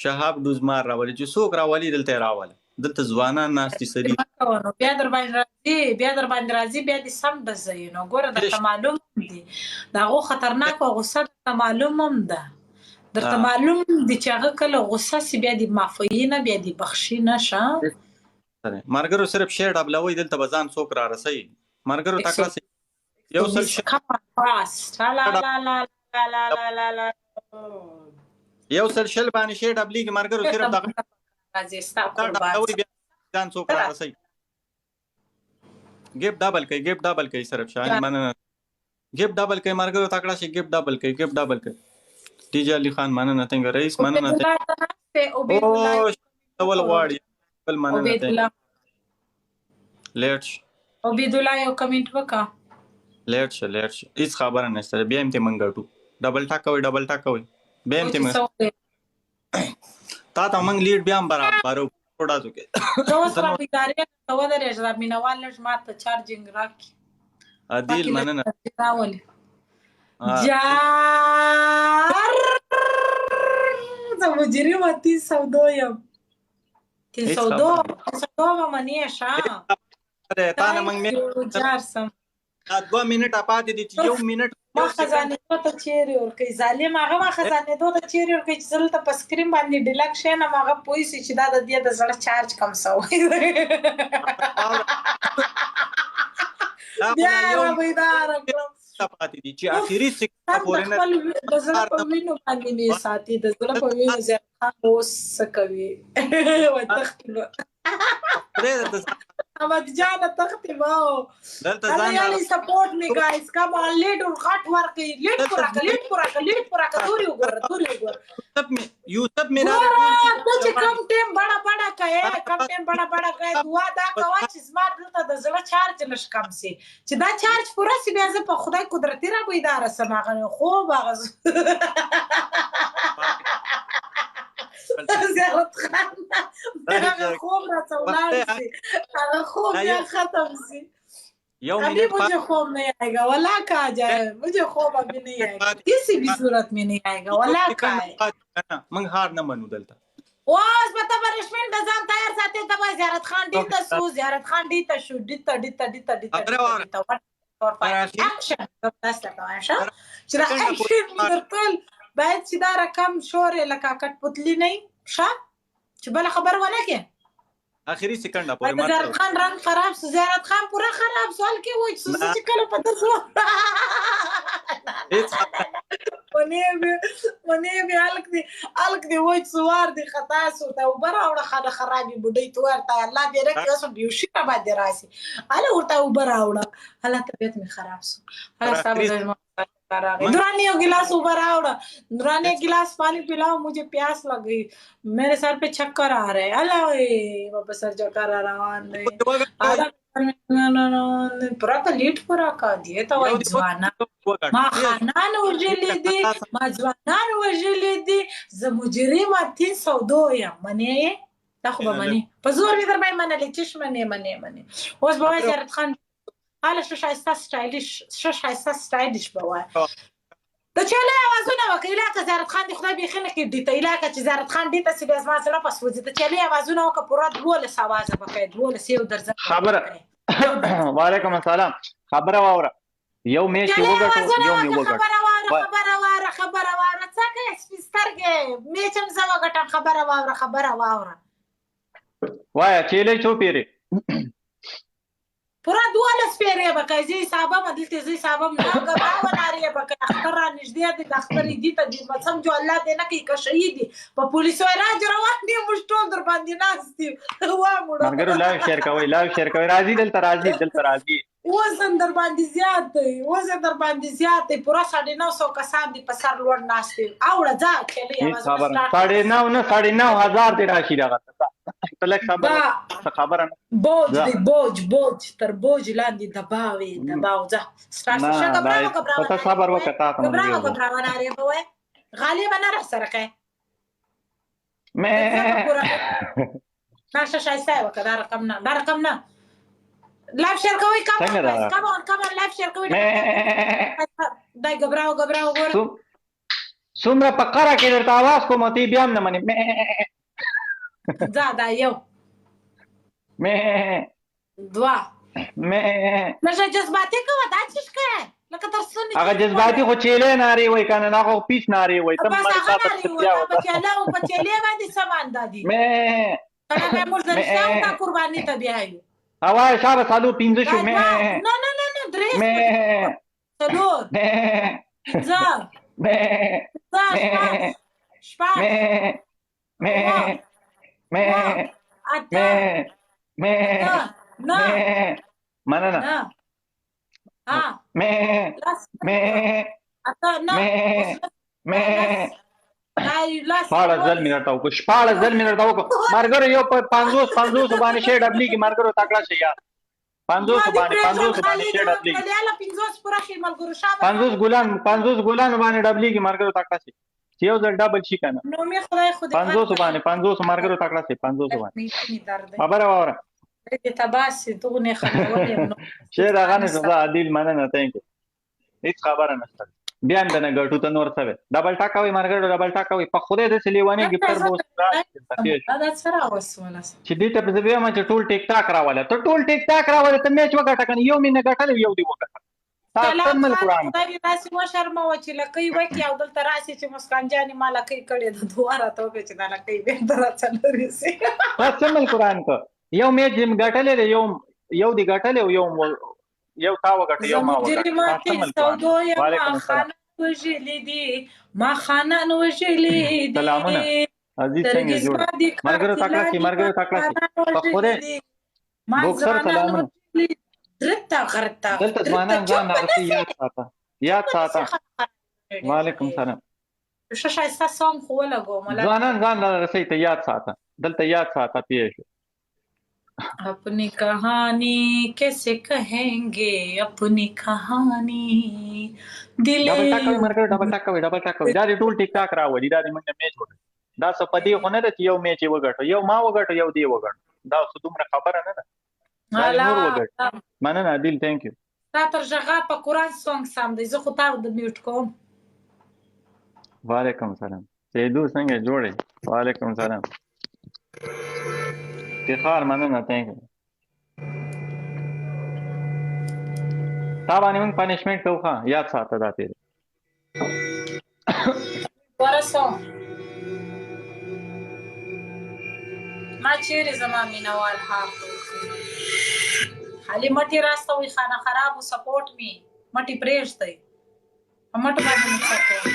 شهاب ډوزمار راولي، چې څوک راولي دلته یې راوله. دلته ځوانان ناست دي سړي. نو بیا در باندې راځي، بیا در باندې راځي، بیا دې سم ډزوي. نو ګوره درته معلوم دي د هغو خطرناکه غوسه درته معلوم هم ده، درته معلوم دي چې هغه کله غوسه سي بیا دې معافوي نه، بیا دې بخښي نه. شه مرګرو صرف شعر ډبلوي، دلته به ځان څوک را رسوي. مرګرو تکړه سي، یو سل لا لا لا لا لا لا لا یو سل شل باندې شعر ډبلیږي. مرګرو صرف دغه راځي، ستا قربان، بیا ځان څوک را رسوي. ګیپ ډبل کوي، ګیپ ډبل کوي صرف. شان مننه، ګیپ ډبل کوي. مرګرو تکړه شي، ګیپ ډبل کوي، ګیپ ډبل کوي. ډي جي علي خان مننه، څنګه رئیس مننه. او ول غواړي بل مننه. لیټ عبیدالله یو کمنټ وکا. لیټ شه، لیټ شه، هیڅ خبره نشته. بیا هم ته منګ ګټو. ډبل ټاک کوي، ډبل ټاک کوي، بیا هم ته تا ته منګ لیډ بیا هم برابر وډازو کې. زه اوس را بیدارې ته ودرېږه، دا مینوال لږ ماته چارجینګ راکړي. عادل مننه. راولي جار، زه مجرمه 302 یم، 302 302 به منې ښه؟ تا نه موږ جار سم. دا 2 منټه پاتې دي چې یو منټ. ما خزانې ته چیرې ورکوي ظالم، هغه ما خزانې ته چیرې ورکوي چې زه دلته په سکرین باندې ډیلک کښېنم، هغه پوه شي چې دا د دې د زړه چارج کم شوی. بیا یې را بیداره کړم. پاتې دي چې اخري سکه پورې نه د زړه په وینو باندې مې ساتي، د زړه په وینو. زیات خان اوس څه کوي؟ وتښتي به احمد جان، تښتي به. دلته ځان یعنی سپورټ می ګایز، کم آن. لیډ ور غټ ورکې، لیډ پورا کړه، لیډ پورا کړه، لیډ پورا کړه. توري وګوره، توري وګوره. یوسف می را ته چې کم ټیم بڑا بڑا کوي، کم ټیم بڑا بڑا کوي. دعا دا کوه چې زما دلته د زړه چارج لږ کم سي، چې دا چارج پوره سي بیا زه په خدای قدرتي را بیداره سم. هغه خوب، هغه زیارت خان هغه خوب راته ولاړ سي، هغه خوب بیا ختم سي. یو अभी मुझे خوब नहीं आएगा वला का जाए، मुझे خوब अभी नहीं आएगा، किसी भी सूरत में नहीं आएगा वला का है. موږ هار نه منو دلته. اوس به ته پنشمنټ د ځان تیار ساتې. ته به زیارت خان ډی ته سو، زیارت خان ډی ته شو، ډی ته ډی ته ډی ته ډی ته ډی ته اکشن تاسو ته وایم چې دا اکشن مې درتل. باید چې دا رقم شور لکه کټ پتلی نه ښه چې بل خبر ونه کې. اخري سکند پورې ما زیارت خان رنگ خراب سو، زیارت خان پورا خراب سوال کې وای چې چې کله پته سو. ونی به ونی به الک دی، الک دی وای سوار دی خطا سو. ته وبره راوړه خانه خرابې بډۍ ته ورته الله دې رکې، اوس بیوشي را باندې راسي. هله ورته وبره راوړه. هله طبیعت مې خراب سو. هله ستا نورانی یو गिलास ऊपर आवड़ा، नूरानी एक गिलास पानी पिलाओ، मुझे प्यास लग गई، मेरे सर पे चक्कर आ रहे हैं. अल्लाह वापस सर चक्कर आ रहा है. پورا کا لیټ پورا کا دی ته وای ځوانان ما خانان وژلي دي، ما ځوانان وژلي دي. زه مجرمه 302 یم. منې دا خو به منې، په زور مې در باندې منلې چې منې منې منې. اوس به وای زیارت خان هله ښه ښایسته سټایلیش، ښه ښایسته سټایلیش به وای. د چلې اوازونه وکړه علاقه. زیارت خان دی خدای بیخي نه کړي ته علاقه چې زیارت خان دی ته چې بیا زما زړه پس وځي. د چلې اوازونه وکړه، پوره 12 اوازه به کوي، 12 یو درځه. خبره، وعلیکم السلام. خبره واوره، یو میچ وګټو، یو می وګټو. خبره واوره، خبره واوره، خبره واوره. څنګه سپین سترګې میچ هم زه وګټم. خبره واوره، خبره واوره. وایا چیلې څو پیری؟ پورا 12 پیرې به کوي. زه حسابم دلته، زه حسابم نه غبراوه نارې به کوي. اختر را نږدې دی، د اختر عیدي ته دي سمجو الله دې نه کوي که شهید دي په پولیسو راج روان دي، موږ ټول در باندې ناست دي. وا مړو ملګرو، لایو شیر کوئ، لایو شیر کوئ. راځي دلته، راځي دلته، راځي. وزن در باندې زیات دی، وزن در باندې زیات دی. پوره 950 کسان دي په سر لوړ ناست دي. اوړه ځه چلې. 9.5 نه، 9500 دی راشي دغه ته. لږ خبره څه خبره نه. بوج دی، بوج، بوج، تر بوج لاندې دباوي دباو. ځه سټارټ شه. ګبراوه، ګبراوه. ته صبر وکړه، تا ته ګبراوه، ګبراوه نارې به وای. غالبا نه را سره کوي. مې نه ښه ښایسته یې وکړه. دا رقم نه، دا رقم نه. لایف شیر کوئ. کم کم آن، کم آن، لایف شیر کوئ. دا ګبراو، ګبراو ګوره. څومره په قره کې درته اواز کوم، ته بیا هم نه منې. ځه دا یو، مې دوه، مې. لږه جذباتي کوه، دا څه ښکاري لکه تر ستوني. هغه جذباتي خو چیلې نارې وای کنه، نه خو پیس نارې وای. ته بس مړ هغه تا ته نارې بیا وای، په وته. چیله او په چیلې باندې سامان دادي. مې کله به موږ د رښتیا او تا قرباني ته بیایو. هوا شابه سالو پنځه دا شو. مې دوه، نه نه نه نه، درې، مې څلور، مې پنځه، مې پنځه، مې شپږ، شپږ، مې مې اووه، مې اووه، اته، مې مې اته، نه مې. مننه. نه، ها، مې لس، مې اته، نه، مې اوس لس، مې. لس، دا لس، 16 ځل مې درته وکړو، 16 ځل مې درته وکړو. ملګرو یو په 50 50 باندې شی ډبلیږي. ملګرو تکړه شي یار، 50 باندې، 50 باندې شی ډبلیږي. 50 پوره شي ملګرو، شابه. 50 ګلان، 50 ګلان باندې ډبلیږي. ملګرو تکړه شي چې یو ځل ډبل شي کنه. نو مې خدای خو دې 50 باندې، 50. ملګرو تکړه شي، 50 باندې. مې درد دی. خبره واوره. دې تباسي دغه خبرول یم نو. شیر هغه نه زه عادل، مننه، thank you. هیڅ خبره نشته، بیا هم دنه ګټو ته نور څه وې. ډبل ټاکوي ملګرو، ډبل ټاکوي. په خدای داسې لیونی ګفټر به اوس راشي. دا څه راوسوله؟ چې دې ته زه وایم چې ټول ټیک ټاک راوله، ته ټول ټیک ټاک راوله، ته میچ وګټه کنه. یو مې نه ګټلی، یو دی وګټه. تا سلام تمل خان، قرآن. خدای دې داسې وشرموه چې لکۍ وکړي او دلته راسي چې مسکان جانې ما لکۍ کړې ده، دعا راته وکړه چې دا لکۍ بېرته راڅلورې سي. تا څه قرآن که یو میچ دې ګټلی دی، یو یو دی ګټلی او یو یو تا وګټه، یو زه ما وګټه. مجرمه تا څه مل قرآن. سودو یم، ما وعلیکم السلام. خانان وژلي دي، ما خانان وژلي سلامونه دي. عزیز، څنګه سترګې جوړ؟ زما دي ملګرو تکړه قاتلان شي، دي، ما ملګرو تکړه شي. خانان په وژلي خدای دي، ما بوکسر ځوانان سلامونه. وژلي. درته غرته دلته درته ځوانان ځان چوپ راغسي. نه یاد ساته، یاد ساته. وعلیکم سلام. ښه ښایسته سونګ خو ولګوم. ځوانان ځان راغسي، ته یاد ساته، دلته یاد ساته پیښ. अपनी कहानी कैसे कहेंगे अपनी कहानी दिल. ډبل ټاک کوي مرګ، ډبل ټاک کوي، ډبل ټاک کوي. دا دې ټول ټیک ټاک راولي. دا دې موږ میچ وګټو، دا څه په دې خو نه ده چې یو میچ یې وګټو، یو ما وګټو، یو دی وګټو. دا څه دومره خبره نه ده. دا دې نور وګټو. مننه عادل، thank you. تا تر ژغا په قرآن سونګ سم دی، زه خو تا د میوټ کوم. وعلیکم سلام سیدو، څنګه جوړې؟ وعلیکم سلام افتخار، مننه، thank you. تا باندې موږ پنشمنټ کوو، ښه یاد ساته دا تېر. ورسو ما چیرې زما مینوال هار ته وکړي، خالي مټې راستوي. خانه خراب سپورټ می مټې پرېږدئ، په مټو باندې مې څه کوم؟